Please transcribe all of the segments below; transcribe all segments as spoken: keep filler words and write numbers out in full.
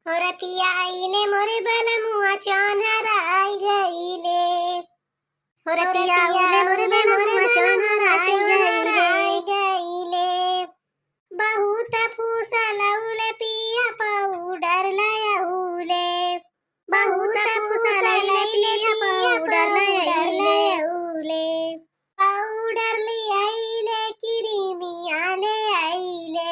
हो रतिया आइले मोरे बलमुआ चौन्हर आई गइले। हो रतिया आइले मोरे बलमुआ चौन्हर आई गइले। गइले। बहुत फूसलौले पिया पाउडर लयौले। बहुत फूसलौले पिया पाउडर लयौले। पाउडर ले आइले, क्रीमिया ले आइले।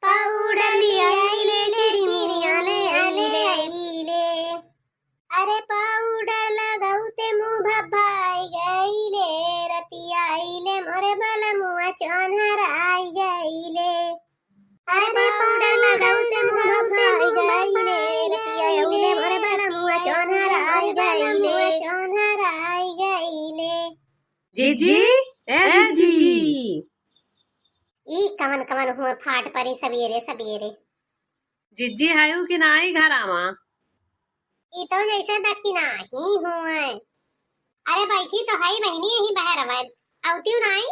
पाउडर ले आइले, क्रीमिया ले आइले। अरे पाउडर लगौते मुँह भभाई गइले, रतिया आइले मोरे बलमुआ चौन्हर आई गइले। अरे पाउडर लगौते मुँह भभाई गइले, रतिया आइले मोरे बलमुआ चौन्हर आई गइले, चौन्हर आई गइले। जिज्जी, ए ए जिज्जी। जिज्जी। ई कवन कवन हुआ फाट परी सबेरे सबेरे। जिज्जी हयू कि नाई घरा मा? ई तो जैसे दखिनाही हुए। अरे बैठी तो हई बहिनी यही बहरवा, अउतिउ नाई?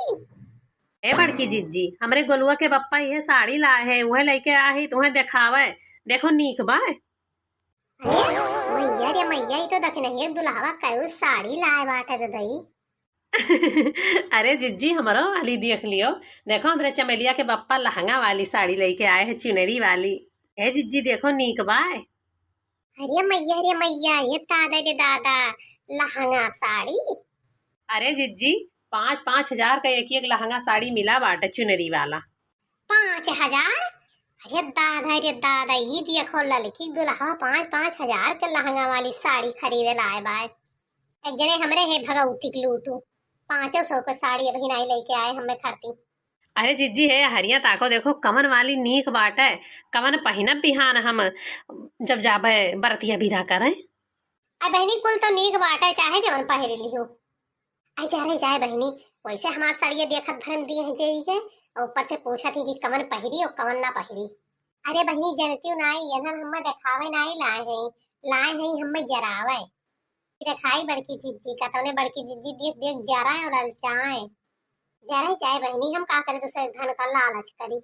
ए बड़की जिज्जी, हमरे गोलुआ के बप्पा इहे साड़ी लाए है, उहे लइके आए है, तुहे देखावे। देखो नीक बा। अरे मइया रे मइया, ई तो दखिनहिया दुल्हवा करू साड़ी लाए बाटे ददई। अरे जिज्जी, हमरो वाली देख लियो। देखो, हमरे चमेलिया के बप्पा लहंगा वाली साड़ी लइके आए हैं, चुनरी वाली। ए जिज्जी, देखो, नीक बाय। अरे मइया रे मइया, ये दादा रे दादा, लहंगा साड़ी। अरे जिज्जी, पाँच पाँच हजार का एक एक लहंगा साड़ी मिला बाटे चुनरी वाला। पाँच हजार? अरे दादा रे दादा, ई देखो ललकी दुल्हा पाँच पाँच हजार के लहंगा वाली साड़ी खरीदे लाए बाय। एक जने हमरे है भगवती के लूटू, पाँचों सौ के साड़ी अभी नाई लइके आए हमें खरती। अरे जिज्जी हे हरिया ताको, देखो कवन वाली नीक बाटे, कवन पहिनब बिहान हम जब जाबे बरतिया बिदा करे। अरे बहिनी कुल तो नीक बाटे, चाहे जवन पहिर लिहू। अरे जा रे जाए बहिनी, वैसे हमार साड़िया देखत भरम दिए हैं जेई के, और ऊपर से पूछत ही कि कवन पहिरी और कवन ना पहिरी। अरे बहिनी जनतियो नाई, एनन हम्मे देखावे नाई लाए हैं, लाए हैं हम्मे जरावे। देखाई बड़की जिज्जी का, तौने बड़की जिज्जी देख देख जराए और ललचाए। जरे जाए बहिनी, हम का करे दूसरे धन का लालच करी।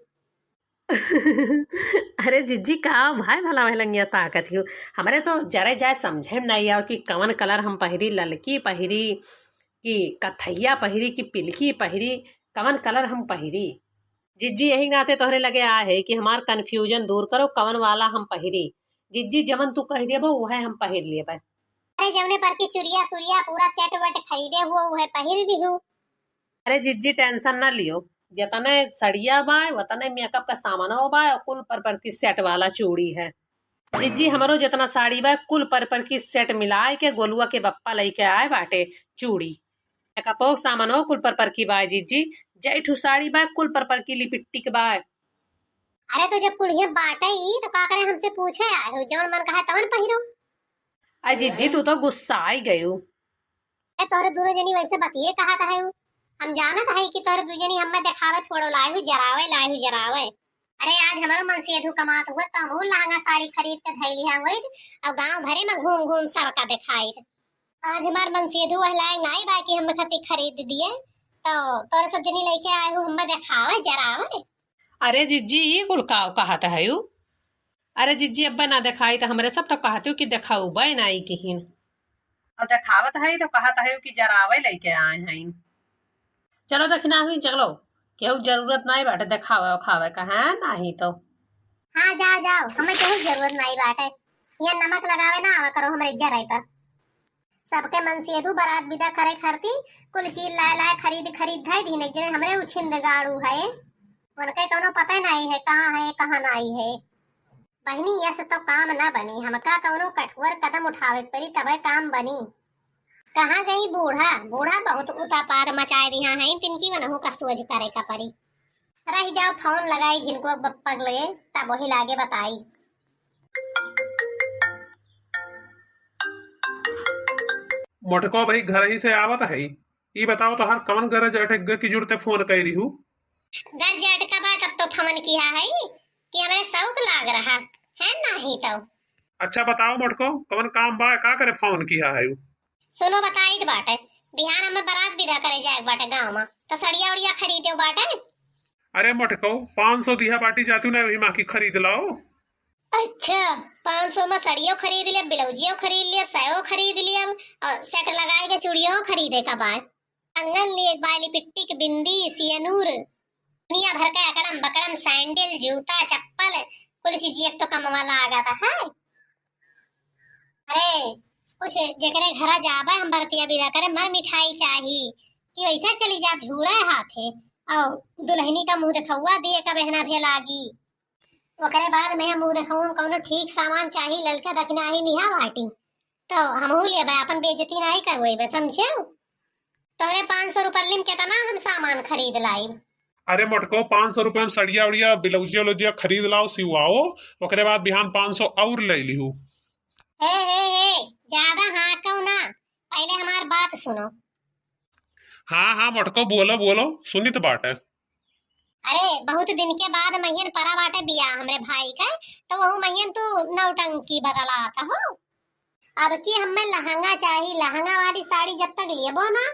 अरे जिज्जी का भाई भला वह लंगिया ताकत ही हो। हमरे तो जरे जाए समझे में नाई आओ कि कवन कलर हम पहिरी, ललकी पहिरी कि कथैया पहिरी कि पिलकी पहिरी, कवन कलर हम पहिरी। जिज्जी यही नाते तोहरे लगे आए है कि हमार confusion दूर करो, कवन वाला हम पहिरी। जिज्जी जवन तू कह देबो उहे हम पहिर लेबे। अरे जवने पर की चुरिया सुरिया पूरा set वेट खरीदे हुओ उहे पहिर दिहू। अरे जिज्जी tension ना लियो, जतने सड़िया बाय, वतने makeup का सामानो बाय, और कुल पर पर की set वाला चूड़ी है। जिज्जी हमरो जतना साड़ी बाय, कुल पर पर की set मिलाए के गोलुआ के बप्पा लइके आए बाटे चूड़ी। मेकअपो सामानो कुल पर पर की बाय जिज्जी, जय ठू साड़ी बाय, कुल पर पर की lipstick बाय। अरे तो जब कुलिया बाटे ई, तो का करे हमसे पूछे आए हो, जौन मन कहे तवन पहिरो। आ जिज्जी, तू तो गुस्सा आई गयू। ए, तोहरे दुनो जनी वैसे बतिये कहत है। हम जानत है कि तोहरे दू जनी हमें देखावे थोड़ो लाए हुई, जरावे लाए हुई, जरावे। अरे, आज हमारो मनसेधु कमात हुआ, तो हमहू लहंगा साड़ी खरीद के धइली है हुई, और गांव भरे में घूम घूम सबका देखाई। आज हमार मनसेधु वह लायक नाई बा कि हमें खातिर खरीद दिए, तो तोहरे सब जनी लेके आए हो, हमें देखावे, जरावे। अरे जिज्जी, ई कुल काव कहत हयू? अरे जिज्जी, अब्बे ना देखाई त हमरे सब तो कहतियो कि देखाउबे नाई किहिन। और देखावत हई तो कहत हयू कि जरावे लइके आए हई। चलो दखिना हुई, चलो, केहू जरूरत नाई बाटे देखावे उखावे का, है नाहीं तो। हाँ, जाओ, जाओ, हमें केहू जरूरत नाई बाटे। यहाँ नमक लगावे ना आवा करो हमरे जराई पर। सबके मनसेधु बरात बिदा करे खरती कुल चीज लाए लाए खरीद खरीद धई दीन। एक जने हमरे उछिंद गाड़ू है, उनके कौनो पता नाई है कहाँ है कहाँ नाई है। बहिनी, यस तो काम ना बनी, हमका कौनो कठोर कदम उठावे के पड़ी तबे काम बनी। कहाँ गई बूढ़ा? बूढ़ा बहुत उतापाद मचाए दिहा है, तिनकी वनहु का सोझ करे का पड़ी। रह जाओ, फोन लगाई जिनको बप्पा लगे, तब वही लागे बताई। मोटको भाई घर ही से आवत है। ई बताओ तोहार कवन गरज अटक गए कि जुड़ते फोन कई रिहू? गरज अटका बा तब तो फोन किहा है कि हमरे शौक लाग रहा है, नाहीं तो। अच्छा बताओ मोटको, कवन काम बा, का करे फोन किहा है? सुनो बताइत बाटे, बिहान हमें बरात बिदा करे जाए बाटे गाँव में, तो सड़िया उड़िया खरीदे बाटे। अरे मोटको, पाँच सौ दिहा बाटी जातू ना, वही माँ की खरीद लाओ। अच्छा, पाँच सौ मा सड़ियो खरीद लिया, ब्लाउजियो खरीद लिया, सयो खरीद लिया, और सेट लगाए के चूड़ियो खरीदे का बाय। कंगन लिए, बाली, पिट्टी के बिंदी, सियनूर, दुनिया भर के अकड़म बकड़म सैंडल, जूता, चप्पल, कुल चीज एक तो कमवा लागत है। अरे, कुछ जेकरे घरा जाबे हम बरतिया बिदा करे, मर मिठाई चाही कि वैसे चली जाब झूरे हाथे, और दुल्हनी का मुंह देखौआ दिए का बहना भे लागी। ओकरे बाद में मुंह देखौआ कौनो ठीक सामान चाही, ललका दखिनाही लिहा बाटी, तो हमहू लेबे, अपन बेइज्जती नाई करवेबे, समझेउ? तोहरे पाँच सौ रुपया में केतना हम सामान खरीद लाई। अरे मोटको, पाँच सौ रुपया में सड़िया उड़िया, ब्लाउजिया उलाउजिया खरीद लाओ, सिवाओ, ओकरे बाद बिहान पाँच सौ और ले लिहू। हे, हे, हे, ज्यादा हाँको ना, पहले हमार बात सुनो। हाँ, हाँ मोटको, बोलो, बोलो, सुनित बाटे। अरे, बहुत दिन के बाद महियन परा बाटे बियाह हमरे भाई के, तो वहू महियन तू नौटंकी बतलात हो। अब की हमें लहंगा चाही, लहंगा वाली साड़ी जब तक लेबो ना,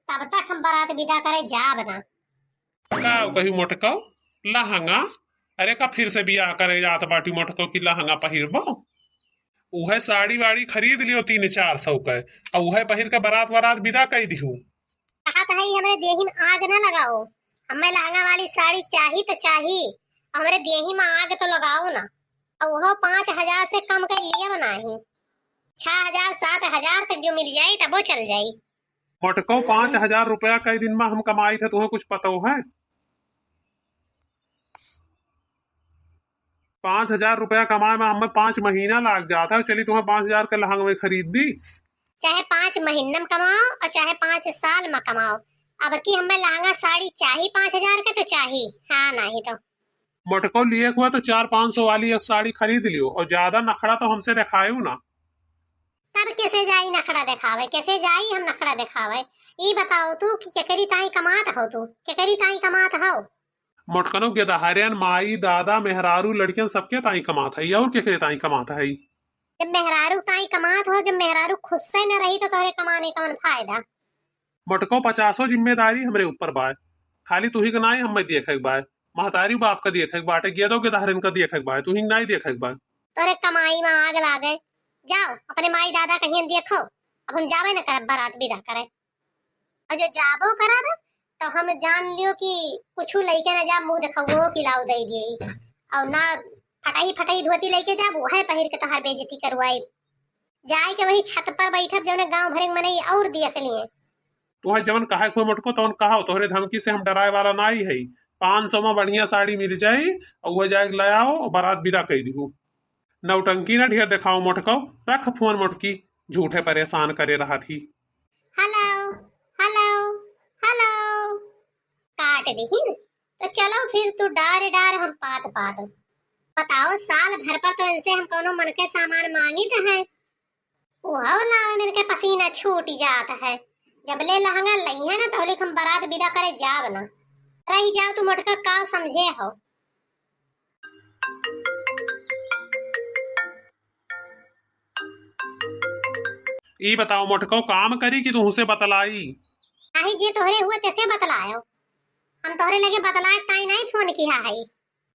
तब तक हम बारात विदा करे जाब ना। का कही मोटको, लहंगा? अरे का फिर से बियाह करे जात बाटी मोटको की लहंगा पहिरबो? उहे साड़ी वाड़ी खरीद लियो तीन चार सौ के, और उहे पहिर के बारात वारात विदा कई दिहू। कहत हई हमरे देही में आग ना लगाओ, हमें लहंगा वाली साड़ी चाही तो चाही, हमरे देही में आग तो लगाओ ना। और वो पाँच हजार से कम के लिए बनाही, छह हजार सात हजार तक जो मिल जाई तबो चल जाई। मोटको, पाँच हजार रुपया कई दिन में हम कमाई थे, तुम्हें कुछ पता है? पाँच हजार रुपया कमाए में हमें पाँच महीना लाग जात है, चली तुम्हें पाँच हजार के लहंगवे खरीद दी। चाहे पाँच महीना में कमाओ और चाहे पाँच साल में कमाओ, अब की हमें लहंगा साड़ी चाही पाँच हजार के तो चाही, हाँ नहीं तो। मोटको, लिए हुआ तो चार पाँच सौ वाली एक साड़ी खरीद लियो और ज्यादा नखड़ा तो हमसे दिखायो ना। तब कैसे जाई नखड़ा दिखावे, कैसे जाई हम नखड़ा दिखावे? ई बताओ तू कि केकरी ताई कमात हो तू, केकरी ताई कमात हो? मोटकनो, गेदहरियन, माई, दादा, मेहरारू, लड़कियन सबके ताई कमात है, और केकरे ताई कमात है? जब मेहरारू ताई कमात हो, जब मेहरारू खुश से न रही तो तोहरे कमाने कौन फायदा? मोटको, पचासो जिम्मेदारी हमरे ऊपर बाय, खाली तुही के नाई हमें देखे के बाय, महतारी बाप का देखे के बाटे, गेदो गेदहरियन का देखे के बाय, तुही के नाई देखे के बाय। तोहरे कमाई में आग लागे, जाओ अपने माई दादा कहियन देखो, अब हम जावे न करब बारात विदा करे। और जो जाबो करब तो हम जान लियो कि कुछ लइके ना जाब, मुंह देखौओ कि लाओ दे दिए, और ना फटही फटही धोती लइके जाब, वह पहिर के तोहार बेइज्जती करवाई। जाए के वही छत पर बैठब जौने गांव भरे के मनई और देख लिए। तोहे जवन कहे के होए मोटको तवन कहो, तोहरे धमकी से हम डराए वाला नाई है। पाँच सौ में बढ़िया साड़ी मिल जाई और वह जाए के ले आओ और बारात विदा कर दिहू। नौटंकी ना ढेर देखाओ मोटको, रख फोन मोटकी, झूठे परेशान करे रहत ही। हेलो, हेलो, हेलो। काट दिहिन। तो चलो फिर तू डार डार हम पात पात। बताओ, साल भर पर तो इनसे हम कोनो मन के सामान मांगित है, उहो लावे में इनके पसीना छूट जात है। जब ले लहंगा लइहे ना तहलिक हम बारात विदा करे जाब ना। रही जाओ तू मोटका, का समझे हो? ई बताओ मोटको, काम करी कि तुहसे बतलाई? नाही, जे तोहरे हुआ तेसे बतलायो। हम तोहरे लगे बतलाए ताई नाही फोन किहा है।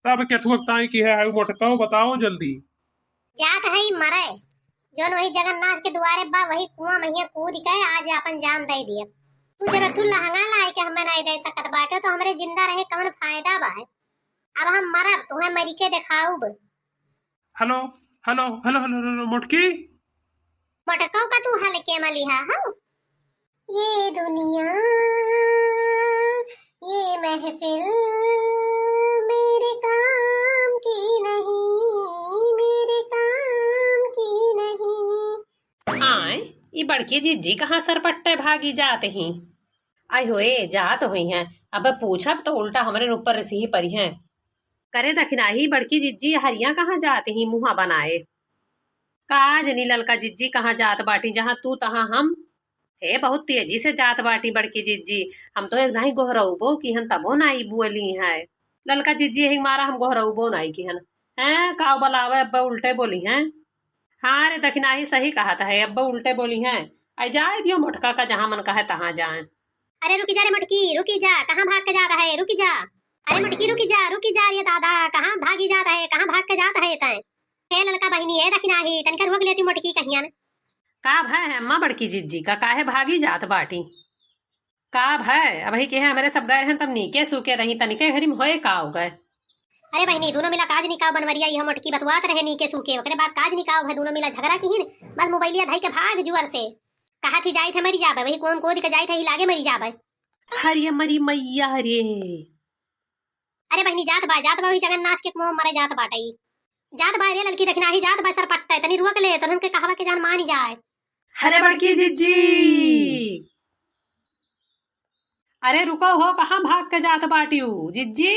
तब केथुआ ताई किहा है मोटको, बताओ जल्दी। जात है मरे, जौन वही जगन्नाथ के दुआरे बा, वही कुआं महिया कूद के आज अपन जान दे दिया। तू जब तू लहंगा लाए के हमें नहीं दे सकत बाटे, तो हमरे जिंदा रहे कौन फायदा बा? अब हम मरब, तुहें मरी के देखाउब। हेलो, हेलो, हेलो, हेलो, हेलो, मोटकी। मोटको का तू हल्के में लिहा हो? ये दुनिया, ये महफिल मेरे काम की नहीं, मेरे काम की नहीं। आय, ई बड़की जिज्जी कहाँ सरपट्टे भागी जात ही? आय होए, जात होइहैं। अब पूछब तो उल्टा हमरे ऊपर रिसही परिहैं। करे दखिनाही, बड़की जिज्जी हरिया कहाँ जात ही मुँहा बनाए? का जनी ललका जिज्जी कहाँ जात बाटी, जहाँ तू तहाँ हम। हे, बहुत तेजी से जात बाटी बड़की जिज्जी, हम तो एक दाई गोहरउबो किहन तबो नाई बोली है। ललका जिज्जी यही मारा हम गोहरउबो नाई किहन। हैं, का बलावे अब्बा उल्टे बोली हैं। हाँ रे दखिनाही सही कहत है, अब्बा उल्टे बोली हैं। आई जाए दियो मोटका का, जहाँ मन कहे तहाँ जाए। अरे रुकी जा रे मोटकी, रुकी जा, कहाँ भाग के जात है, रुकी जा। अरे मोटकी रुकी जा, रुकी जा रे दादा, कहाँ भागी जात है, कहाँ भाग के जात है तै? हे ललका बहिनी, हे दखिनाही, तनिका रोक लेती मोटकी कहियन। का भय है अम्मा बड़की जिज्जी का, काहे भागी जात बाटी? का भय, अबही के हमरे सब गए हैं तब नीके सूके रही, तनिके घरी में होए का हो गए? अरे बहिनी, दूनो मिला काज निकाव बनवरिया, यह मोटकी बतुआत रहे नीके सूके, ओकरे बाद काज निकाव भय, दूनो मिला झगड़ा किहिन, बस मोबाइलिया धई के भाग जुअर से। कहा थी जाइत है मरी जाबे, वही कौन कोद के जाइत है, ही लागे मरी जाबे। हरे मरी मैया रे। अरे बहिनी, जात बा, जात बा, वही जगन्नाथ के कुआं मरे जात बाटई। जात बा रे ललकी दखिनाही, जात बा सरपट्टे, तनी रुक ले, तोहन के कहवा के जान मानी जाए। अरे बड़की जिज्जी, अरे रुको हो, कहाँ भाग के जात बाटिउ जिज्जी?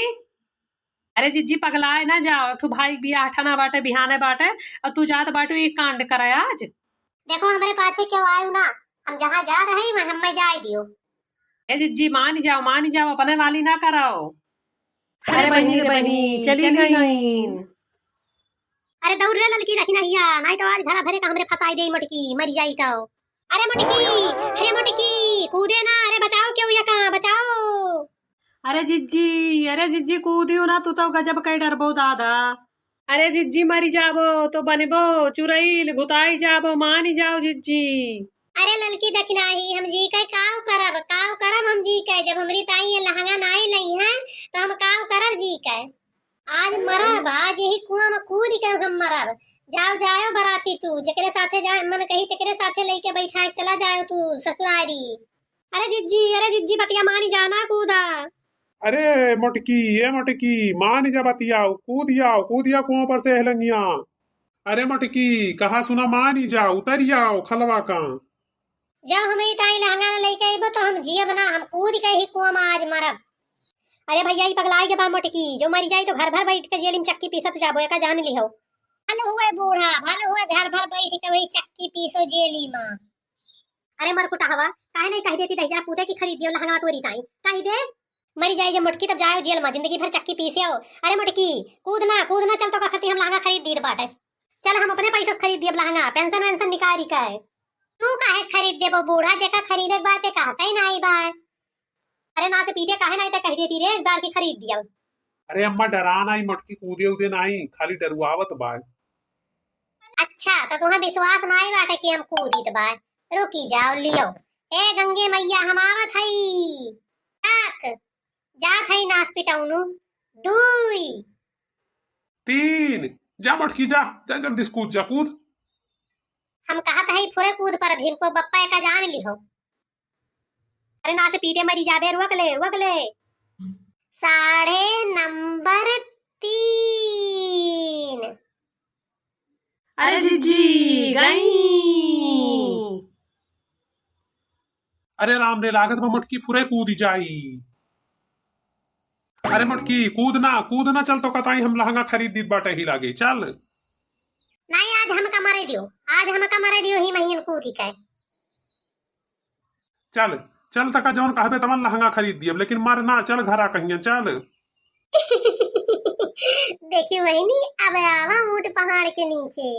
अरे जिज्जी, पगलाए ना जाओ, एक ठो भाई के बियाह ठना बाटे, बिहाने बाटे, और तू जात बाटिउ एक कांड करे आज। देखो, हमरे पाछे क्यों आयु ना, हम जहाँ जा रहे हैं, वहाँ हमें जाए दियो। ए जिज्जी, मान जाओ, मान जाओ, अपने वाली ना कराओ। अरे बहिनी रे बहिनी, चली गईन। अरे दौड़ रे ललकी दखिनहिया, नाहीं तो आज घरा भरे का हमरे फंसाई देई मोटकी, मरी जाई तो। अरे मोटकी, अरे मोटकी, कूदे ना, अरे बचाओ क्यों या का, बचाओ। अरे जिज्जी, अरे जिज्जी, कूदियो ना, तू तो गजब के डरबो दादा। अरे जिज्जी, मरी जाबो तो बनबो चुरैल, भुताई जाबो, मानी जाओ जिज्जी। अरे ललकी दखिनाही, हम जी के काव करब, काव करब हम जी के, जब हमरी ताई ये लहंगा नाई लई हैं, तो हम काव करब जी के? आज मरब, आज यही कुआं में कूद के हम मरब। जाओ, जाओ बराती तू, जेकरे साथे जाए मन कही, तेकरे साथे लइके बैठा के चला जाओ तू ससुरारी। अरे जिज्जी, अरे जिज्जी, बतिया मानी जाना, कूदा। अरे मोटकी, ए मोटकी, मानी जा बतियाओ, कूद जाओ, कूद जाओ कुआं पर से हेलंगिया। अरे मोटकी, कहा सुना, मानी जा, उतर जाओ खलवा का। जब हमरी ताई लहंगा न लइके अइबो तो हम जियब ना, हम कूद के ही कुआं में आज मरब। अरे भैया, ई पगलाई के बा मोटकी, जो मरी जाई तो घर भर बैठ के जेली में चक्की पीसत जाबो, एका जान लिहो। भल हुए बूढ़ा, भल हुए घर भर बैठ के वही चक्की पीसो जेली में। अरे मरकुटहवा, काहे नहीं कह देती दहिजरा पूते की खरीद दियो लहंगा तोरी ताई, कह दे। मरी जाए जब मोटकी तब जाओ जेल में, जिंदगी भर चक्की पीसे हो। अरे मोटकी, कूद ना, कूद ना, चल तो का खरती हम लहंगा खरीद दीत बाटे। चल हम अपने पैसे से खरीद दियब लहंगा, पेंशन वेंशन निकाली के। तू काहे खरीद देबो बूढ़ा, जेका खरीदे के बात है कहता ही नहीं बा। अरे ना से पीटे काहे नहीं तो कह देती रे, एक बार की खरीद दिया। अरे अम्मा डरा नाई, मोटकी कूदे उदे नाई, खाली डरुआवत बा। अच्छा, तो तुम्हें विश्वास नाई बाटे कि हम कूदित बा? रुकी जाओ, लियो। ए गंगे मैया, हम आवत हई। ताक, जात हई नास पिटौनू। दुई। तीन। जा मोटकी, जा, जा जल्दी से कूद, जा कूद। हम कहत हई फुरे कूद पर, झिनको बप्पा एका जान लिहो। अरे ना से पीटे मरी जाबे, रोक ले, रोक ले। साढ़े नंबर तीन। अरे जिज्जी, गई। अरे राम रे, लागत बा मोटकी फुरे कूद जाई। अरे मोटकी, कूद ना, कूद ना, चल तो कताई हम लहंगा खरीद दीत बाटे ही लागे, चल। नहीं, आज हमका मरे दियो, आज हमका मरे दियो ही महीन कूदी के। चल, चल तका जौन कहबे तवन लहंगा खरीद दियब, लेकिन मर ना, चल घरा कहिया, चल। देखी बहिनी, अब आवा ऊँट पहाड़ के नीचे।